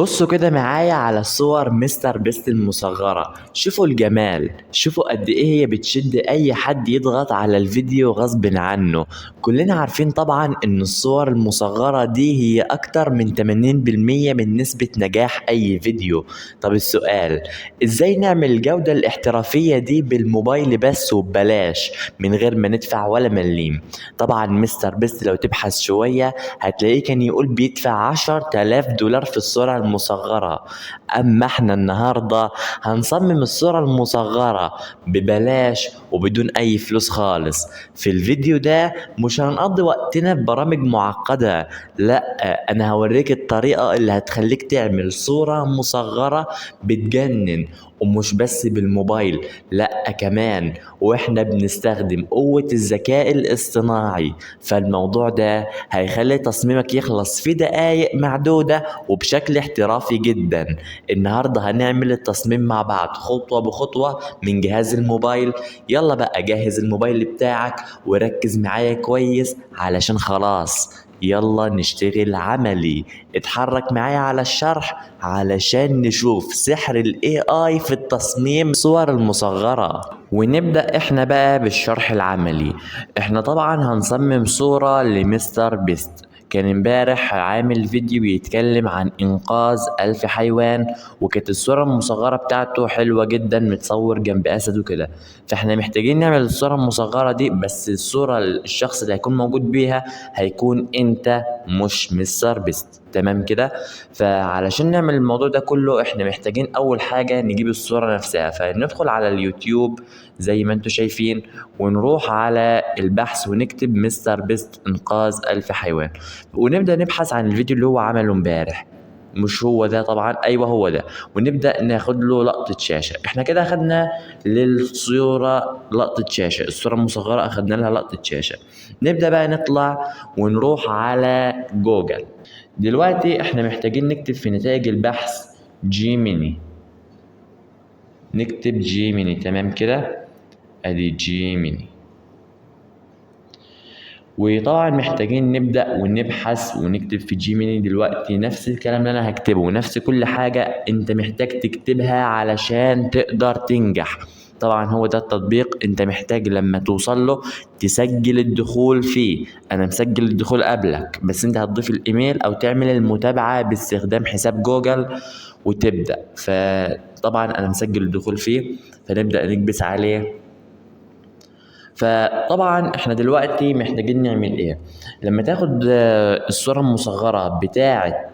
بصوا كده معايا على صور مستر بيست المصغرة، شوفوا الجمال، شوفوا قد ايه هي بتشد اي حد يضغط على الفيديو غصب عنه. كلنا عارفين طبعا ان الصور المصغرة دي هي اكتر من 80% من نسبة نجاح اي فيديو. طب السؤال، ازاي نعمل الجودة الاحترافية دي بالموبايل بس وببلاش من غير ما ندفع ولا مليم؟ طبعا مستر بيست لو تبحث شوية هتلاقيه كان يقول بيدفع $10,000 في الصورة المصغرة. أما احنا النهاردة هنصمم الصورة المصغرة ببلاش وبدون أي فلوس خالص. في الفيديو ده مش هنقضي وقتنا ببرامج معقدة، لا، أنا هوريك الطريقة اللي هتخليك تعمل صورة مصغرة بتجنن، ومش بس بالموبايل، لا كمان واحنا بنستخدم قوة الذكاء الاصطناعي. فالموضوع ده هيخلي تصميمك يخلص في دقايق معدودة وبشكل احترافي جدا. النهاردة هنعمل التصميم مع بعض خطوة بخطوة من جهاز الموبايل. يلا بقى جهز الموبايل بتاعك وركز معايا كويس علشان خلاص يلا نشتغل عملي. اتحرك معايا على الشرح علشان نشوف سحر ال AI في التصميم صور المصغرة. ونبدأ احنا بقى بالشرح العملي. احنا طبعا هنصمم صورة لمستر بيست. كان امبارح عامل فيديو بيتكلم عن انقاذ 1000 حيوان، وكانت الصورة المصغرة بتاعته حلوة جدا، متصور جنب اسد وكده. فاحنا محتاجين نعمل الصورة المصغرة دي، بس الصورة الشخص اللي هيكون موجود بيها هيكون انت مش مستر بيست، تمام كده؟ فعلشان نعمل الموضوع ده كله احنا محتاجين اول حاجة نجيب الصورة نفسها. فندخل على اليوتيوب زي ما انتم شايفين، ونروح على البحث ونكتب مستر بيست انقاذ 1000 حيوان، ونبدأ نبحث عن الفيديو اللي هو عمله امبارح. مش هو ده طبعا، ايوه هو ده، ونبدأ ناخد له لقطة شاشة. احنا كده اخدنا للصورة لقطة شاشة، الصورة المصغرة اخدنا لها لقطة شاشة. نبدأ بقى نطلع ونروح على جوجل. دلوقتي احنا محتاجين نكتب في نتائج البحث جيميني، نكتب جيميني، تمام كده؟ ادي جيميني. وطبعا محتاجين نبدأ ونبحث ونكتب في جيميني دلوقتي نفس الكلام اللي انا هكتبه، ونفس كل حاجة انت محتاج تكتبها علشان تقدر تنجح. طبعا هو ده التطبيق، انت محتاج لما توصل له تسجل الدخول فيه. انا مسجل الدخول قبلك، بس انت هتضيف الايميل او تعمل المتابعة باستخدام حساب جوجل وتبدأ. فطبعا انا مسجل الدخول فيه، فنبدأ نكبس عليه. فطبعا احنا دلوقتي محتاجين نعمل ايه؟ لما تاخد الصورة المصغرة بتاعة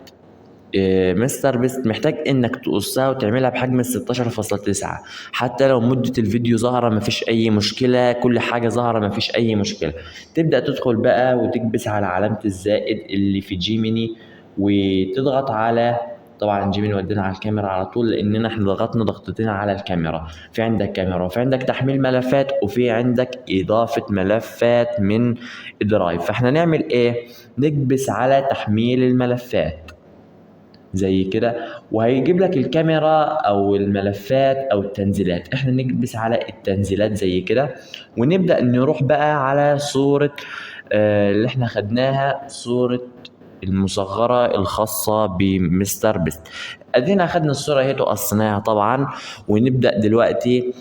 مستر بيست، محتاج انك تقصها وتعملها بحجم 16.9، حتى لو مدة الفيديو ظاهرة مفيش اي مشكلة، كل حاجة ظاهرة مفيش اي مشكلة. تبدأ تدخل بقى وتكبس على علامة الزائد اللي في جيميني وتضغط على، طبعا جيميني ودينا على الكاميرا على طول لاننا احنا ضغطنا ضغطتين على الكاميرا. في عندك كاميرا، وفي عندك تحميل ملفات، وفي عندك اضافة ملفات من درايف. فاحنا نعمل ايه؟ نكبس على تحميل الملفات زي كده، وهيجيب لك الكاميرا او الملفات او التنزيلات. احنا نكبس على التنزيلات زي كده، ونبدأ نروح بقى على صورة، اللي احنا خدناها، صورة المصغرة الخاصة بمستر بيست. ادينا اخدنا الصورة اهي وقصيناها طبعا، ونبدأ دلوقتي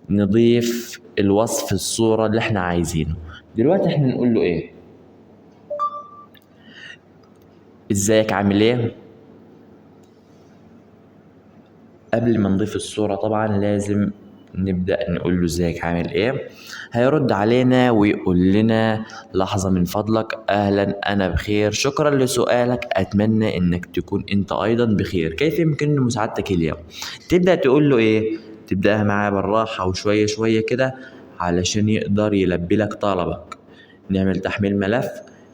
نضيف الوصف الصورة اللي احنا عايزينه. دلوقتي احنا نقول له ايه؟ ازيك عامل ايه؟ قبل ما نضيف الصورة طبعا لازم نبدأ نقول له ازيك عامل ايه. هيرد علينا ويقول لنا لحظة من فضلك، اهلا انا بخير، شكرا لسؤالك، اتمنى انك تكون انت ايضا بخير، كيف يمكنني مساعدتك اليوم؟ تبدأ تقول له ايه؟ تبدأها معاه بالراحة وشوية شوية كده علشان يقدر يلبي لك طلبك. نعمل تحميل ملف،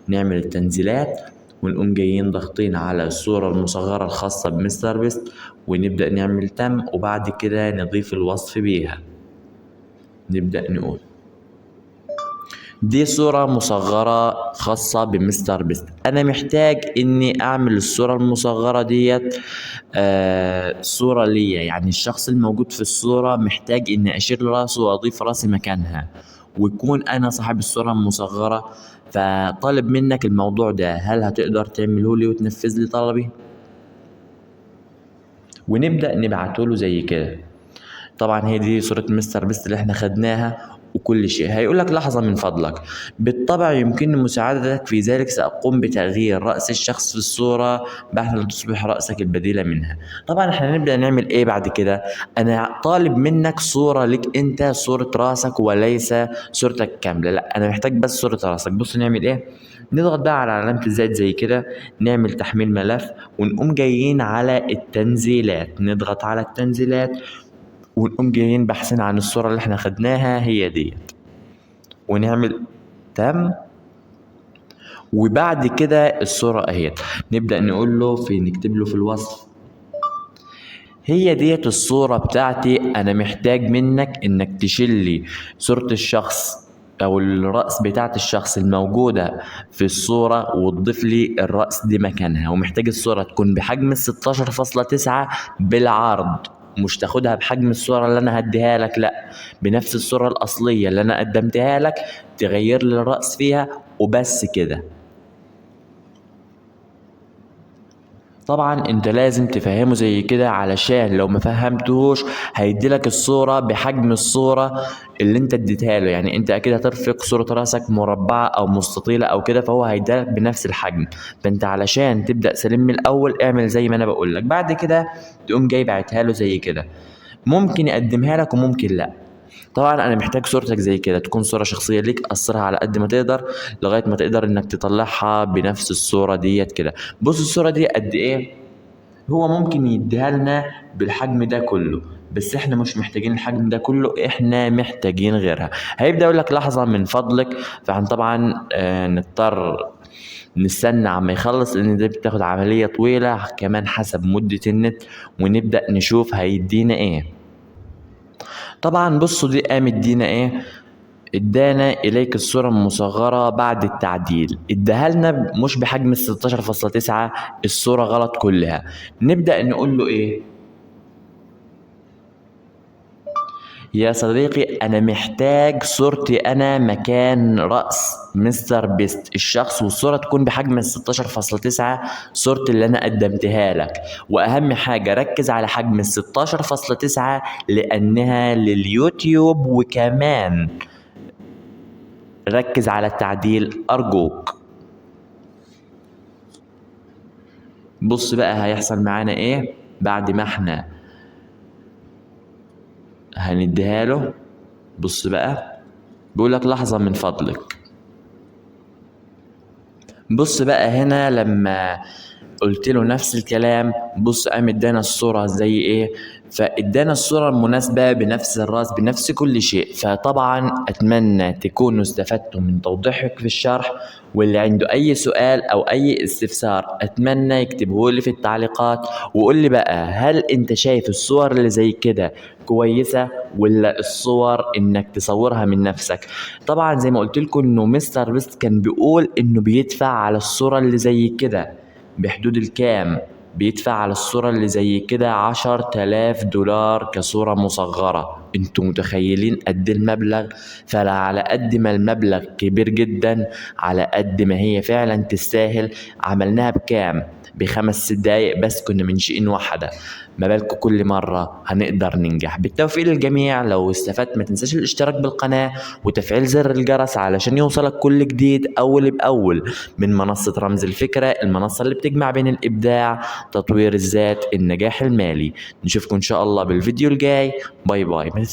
نعمل التنزيلات، ونقوم جايين ضاغطين على الصورة المصغرة الخاصة بمستر بيست ونبدأ نعمل تم، وبعد كده نضيف الوصف بيها. نبدأ نقول دي صورة مصغرة خاصة بمستر بيست، أنا محتاج إني أعمل الصورة المصغرة ديت، صورة ليا، يعني الشخص الموجود في الصورة محتاج إني أشيل راسه وأضيف راسي مكانها، ويكون أنا صاحب الصورة المصغرة. فطالب منك الموضوع ده، هل هتقدر تعمله لي وتنفذ لي طلبي؟ ونبدأ نبعته له زي كده. طبعا هي دي صورة مستر بيست اللي احنا خدناها وكل شيء. هيقول لك لحظة من فضلك، بالطبع يمكنني مساعدتك في ذلك، سأقوم بتغيير رأس الشخص في الصورة بحيث تصبح رأسك البديلة منها. طبعا احنا نبدأ نعمل ايه بعد كده؟ انا طالب منك صورة لك انت، صورة رأسك وليس صورتك كاملة، لا انا محتاج بس صورة رأسك. بص نعمل ايه؟ نضغط بقى على علامة الزائد زي كده، نعمل تحميل ملف، ونقوم جايين على التنزيلات، نضغط على التنزيلات ونقوم جايين باحثين عن الصورة اللي احنا خدناها هي ديت، ونعمل تم. وبعد كده الصورة اهيت، نبدأ نقول له في، نكتب له في الوصف هي ديت الصورة بتاعتي، انا محتاج منك انك تشيل لي صورة الشخص او الرأس بتاعت الشخص الموجودة في الصورة وتضيف لي الرأس دي مكانها، ومحتاج الصورة تكون بحجم 16.9 بالعرض، مش تاخدها بحجم الصورة اللي انا هديها لك، لا بنفس الصورة الأصلية اللي انا قدمتها لك، تغير لي الرأس فيها وبس كده. طبعا انت لازم تفهمه زي كده، علشان لو ما فهمتهوش هيديلك الصورة بحجم الصورة اللي انت اديتها له، يعني انت اكيد هترفق صورة راسك مربعة او مستطيلة او كده، فهو هيديلك بنفس الحجم. فانت علشان تبدأ سليم من الاول اعمل زي ما انا بقول لك. بعد كده تقوم جاي باعتها له زي كده، ممكن يقدمها لك وممكن لا. طبعا انا محتاج صورتك زي كده تكون صورة شخصية ليك، قصرها على قد ما تقدر لغاية ما تقدر انك تطلعها بنفس الصورة ديت كده. بص الصورة دي قد ايه، هو ممكن يديها لنا بالحجم ده كله، بس احنا مش محتاجين الحجم ده كله، احنا محتاجين غيرها. هيبدأ يقول لك لحظة من فضلك، فاحنا طبعا نضطر نستنى عما يخلص، لان ده بتاخد عملية طويلة كمان حسب مدة النت، ونبدأ نشوف هيدينا ايه. طبعا بصوا دي قام ادينا ايه، ادانا اليك الصورة المصغرة بعد التعديل، اداها لنا مش بحجم ال 16.9، الصورة غلط كلها. نبدأ نقول له ايه يا صديقي، انا محتاج صورتي انا مكان رأس مستر بيست الشخص، والصورة تكون بحجم ال 16.9، صورتي اللي انا قدمتها لك. واهم حاجة ركز على حجم ال 16.9 لانها لليوتيوب، وكمان ركز على التعديل ارجوك. بص بقى هيحصل معانا ايه بعد ما احنا هنديها له. بص بقى بيقول لك لحظة من فضلك. بص بقى هنا لما قلت له نفس الكلام، بص قام ادانا الصورة زي ايه، فادانا الصورة المناسبة بنفس الراس بنفس كل شيء. فطبعا اتمنى تكونوا استفدتوا من توضيحك في الشرح، واللي عنده اي سؤال او اي استفسار اتمنى يكتبه لي في التعليقات، وقول لي بقى هل انت شايف الصور اللي زي كده كويسة ولا الصور انك تصورها من نفسك. طبعا زي ما قلت لكم انه مستر بيست كان بيقول انه بيدفع على الصورة اللي زي كده بحدود الكام، بيدفع على الصورة اللي زي كده 10,000 دولار كصورة مصغرة. انتوا متخيلين قد المبلغ؟ فلا على قد ما المبلغ كبير جدا على قد ما هي فعلا تستاهل. عملناها بكام؟ ب5 دقايق بس، كنا من شيء واحدة، ما بالكم كل مرة هنقدر ننجح. بالتوفيق للجميع. لو استفدت ما تنساش الاشتراك بالقناة وتفعيل زر الجرس علشان يوصلك كل جديد أول بأول من منصة رمز الفكرة، المنصة اللي بتجمع بين الإبداع، تطوير الذات، النجاح المالي. نشوفكم إن شاء الله بالفيديو الجاي. bye bye.